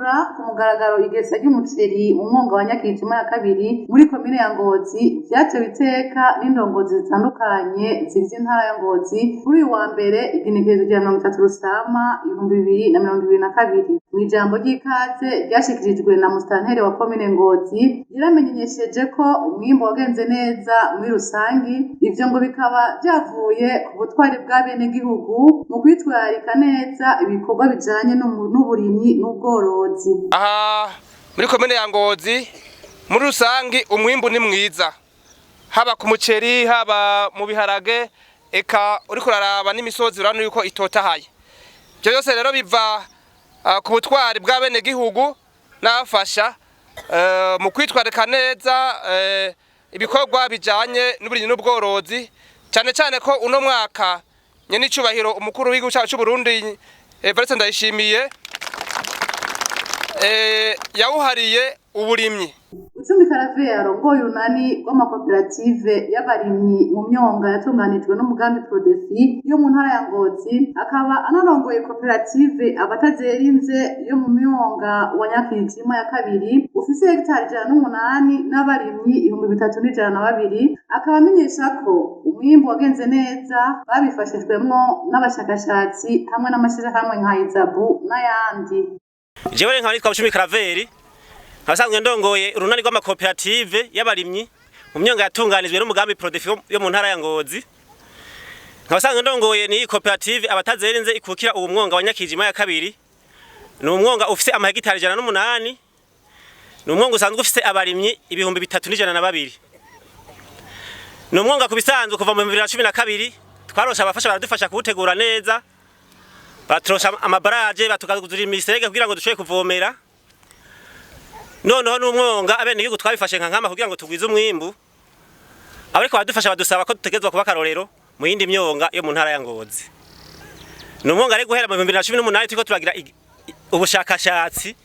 Ugurura ku mugaragaro igesa ry'umuceri mu mwonga wa Nyakijima ya kabiri muri komine ya Ngozi vyatewe iteka n'indongozi zitandukanye zigize intara ya Ngozi kuri uyu wa mbere, igenekerezo rya 30 Rusama 2022. Mw'ijambo ry'ikaze ryashikirijwe na musitanteri wa komine Ngozi, yaramenyesheje ko umwimbu wagenze neza muri rusangi. Ivyo ngo bikaba vyavuye ku butwari bw'abenegihugu mu kwitwararika neza ibikorwa bijanye n'uburimyi n'ubworozi. Aha muri komine ya Ngozi, muri rusangi umwimbu ni mwiza, haba ku muceri, haba mu biharage, eka uriko uraraba n'imisozi, urabona yuko itotahaye. Ivyo byose rero biva ku butwari bw'abenegihugu n'abafasha mu kwitwararika neza ibikorwa bijanye n'uburimyi n'ubworozi, cyane cyane ko uno mwaka nyenicubahiro umukuru w'igihugu cyacu c'u Burundi Evariste Ndayishimiye yawuhariye uburimyi. Bucumi Karaveri arongoye urunani rw'amakoperative y'abarimyi mu myonga yatunganijwe n'umugambi Prodefi yo mu ntara ya Ngozi, akaba anarongoye koperative Abatazerinze yo mu myonga wa Nyakijima ya kabiri ufise hegitari 108 n'abarimyi 3102, akaba amenyesha ko umwimbu wagenze neza babifashijwemwo n'abashakashatsi hamwe n'amashirahamwe nka Izabu n'ayandi. Jewe nkaba nitwa Bucumi Karaveri, nkasanzwe ndongoye urunani rw'amakoperative y'abarimyi mu myonga yatunganijwe n'umugambi Prodefi yo mu ntara ya Ngozi. Nkasanzwe ndongoye ni koperative Abatazerinze ikukira uwo mwonga wa Nyakijima ya kabiri. Ni umwonga ufise amahegitari 108, ni umwonga usanzwe ufise abarimyi 3102. Ni umwonga ku bisanzwe kuva mu 2012 twarosha abafasha, baradufasha kuwutegura neza, baturosha amabaraje, batukaguzura imiserege kugira ngo dushobore kuvomera. Noneho n'umwonga abenegihugu twabifashe nka nkama kugira ngo tugwize umwimbu. Abariko baradufasha badusaba ko dutegerezwa kuba akarorero mu yindi myonga yo mu ntara ya Ngozi. Ni umwonga rero guhera mu 2018 turiko turagira ubushakashatsi,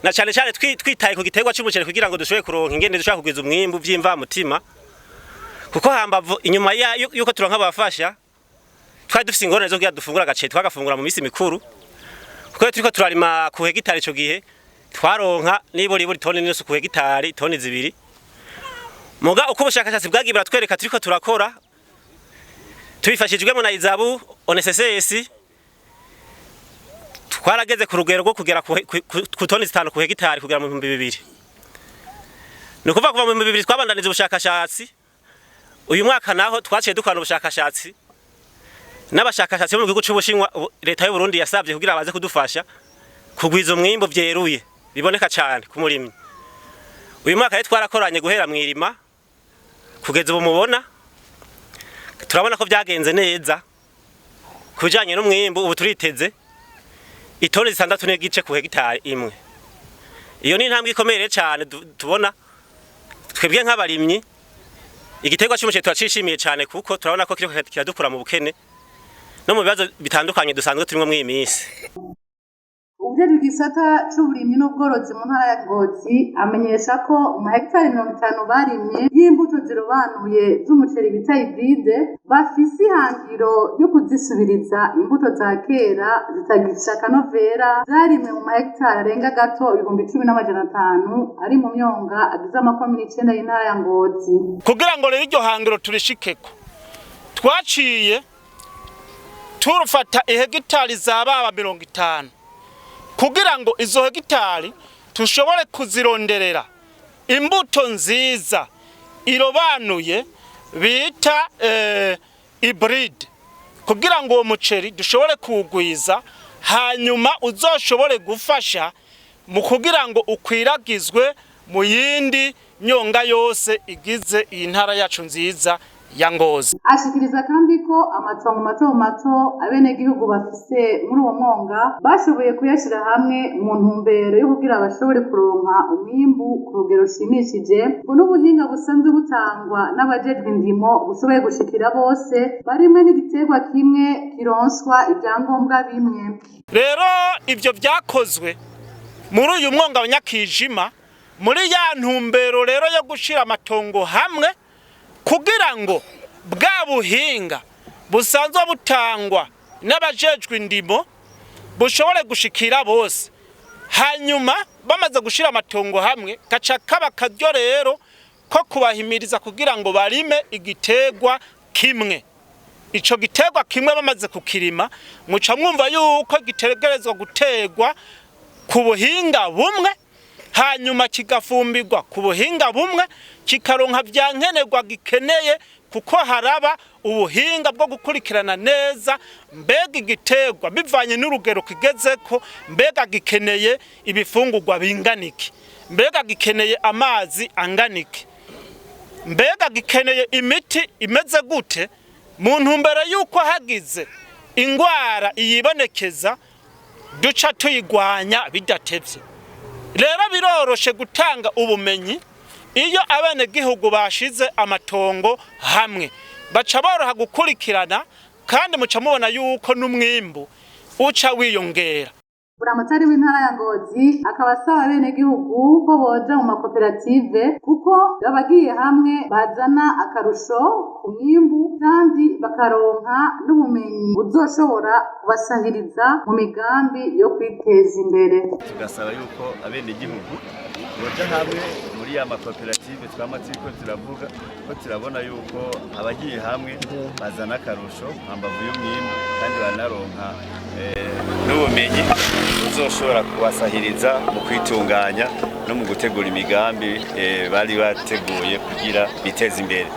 na cane cane twitaye ku giterwa c'umuceri, kugira ngo dushobore kuronka ingene dushobora kugwiza umwimbu vy'imvamutima, kuko hambavu inyuma yuko turonka abafasha, twari dufise ingorane zo kugira dufungura agaceri, twagafungura mu misi mikuru, kuko iyo turiko turarima ku hegitari ico gihe twaronka nibura itoni n'inusu ku hegitari, toni 2. Muga uko ubushakashatsi bwagiye buratwereka, turiko turakora tubifashijwemo na Izabu, ONSS, twarageze ku rugero rwo kugera ku toni 5 ku hegitari kugera mu 2000. Ni ukuvuga kuva mu 2000 twabandanije ubushakashatsi. Uyu mwaka naho twaciye dukorana ubushakashatsi n'abashakashatsi bo mu gihugu c'Ubushinwa, leta y'u Burundi yasavye kugira baze kudufasha kugwiza umwimbu vyeruye biboneka cane ku murimyi. Uyu mwaka rero twarakoranye guhera mw'irima kugeza ubu mubona, turabona ko vyagenze neza ku bijanye n'umwimbu. Ubu turiteze itoni 6.5 ku hegitari imwe. Iyo ni intambwe ikomeye cane tubona twebwe nk'abarimyi. Igiterwa c'umuceri turacishimiye cane, kuko turabona ko kiriko kiradukura mu bukene no mu bibazo bitandukanye dusanzwe turimwo mw'iyi minsi. Uwujejwe igisata c'uburimyi n'ubworozi mu ntara ya Ngozi amenyesha ko mu mahegitari 50 barimye y'imbuto zirobanuye z'umuceri bita hybride, bafise ihangiro ryo kuzisubiriza imbuto za kera zitagifise akanovera zarimwe mu mahegitari arenga gato 10,500 ari mu myonga agize amakomine 9 y'intara ya Ngozi. Kugira ngo rero iryo hangiro turishikeko, twaciye turufata ihegitari za baba 50, kugira ngo izo hegitari tushobore kuzironderera imbuto nziza irobanuye bita hybride, kugira ngo uwo muceri dushobore kuwugwiza, hanyuma uzoshobore gufasha mu kugira ngo ukwiragizwe mu yindi myonga yose igize iyi ntara yacu nziza ya Ngozi. Ashikiriza kandi ko amatongo mato mato abenegihugu bafise muri uwo mwonga bashoboye kuyashira hamwe mu ntumbero yo kugira bashobore kuronka umwimbu ku rugero rushimishije, ngo n'ubuhinga busanzwe butangwa n'abajejwe indimo bushoboye gushikira bose barimwe n'igiterwa kimwe kironswa ivyangombwa bimwe. Rero ivyo vyakozwe muri uyu mwonga wa Nyakijima muri ya ntumbero rero yo gushira amatongo hamwe, kugira ngo bwa buhinga busanzwe butangwa n'abajejwe indimo bushobore gushikira bose. Hanyuma bamaze gushira amatongo hamwe, gaca kaba akaryo rero ko kubahimiriza kugira ngo barime igiterwa kimwe. Ico giterwa kimwe bamaze kukirima, muca mwumva yuko gitegerezwa guterwa ku buhinga bumwe, hanyuma kigafumbirwa ku buhinga bumwe, kikaronka vya nkenerwa gikeneye, kuko haraba ubuhinga bwo gukurikirana neza mbega igiterwa bivanye n'urugero kigezeko, mbega gikeneye ibifungurwa binganiki, mbega gikeneye amazi anganiki, mbega gikeneye imiti imeze gute, mu ntumbero y'uko hagize ingwara iyibonekeza duca tuyigwanya bidatevye. Rero biroroshe gutanga ubumenyi iyo abenegihugu bashize amatongo hamwe, baca boroha gukurikirana, kandi muca mubona yuko n'umwimbu uca wiyongera. Buramatari w'intara ya Ngozi akaba asaba abenegihugu ko boja mu makoperative, kuko abagiye hamwe bazana akarusho ku mwimbu kandi bakaronka n'ubumenyi buzoshobora kubasahiriza mu migambi yo kwiteza imbere. Tugasaba yuko abenegihugu boja hamwe muri ya makoperative twama turiko turavuga, ko turabona yuko abagiye hamwe bazana akarusho hambavu y'umwimbu, kandi banaronka n'ubumenyi buzoshobora kubasahiriza mu kwitunganya no mu gutegura imigambi bari bateguye kugira biteze imbere.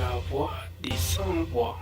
La voix des sans-voix.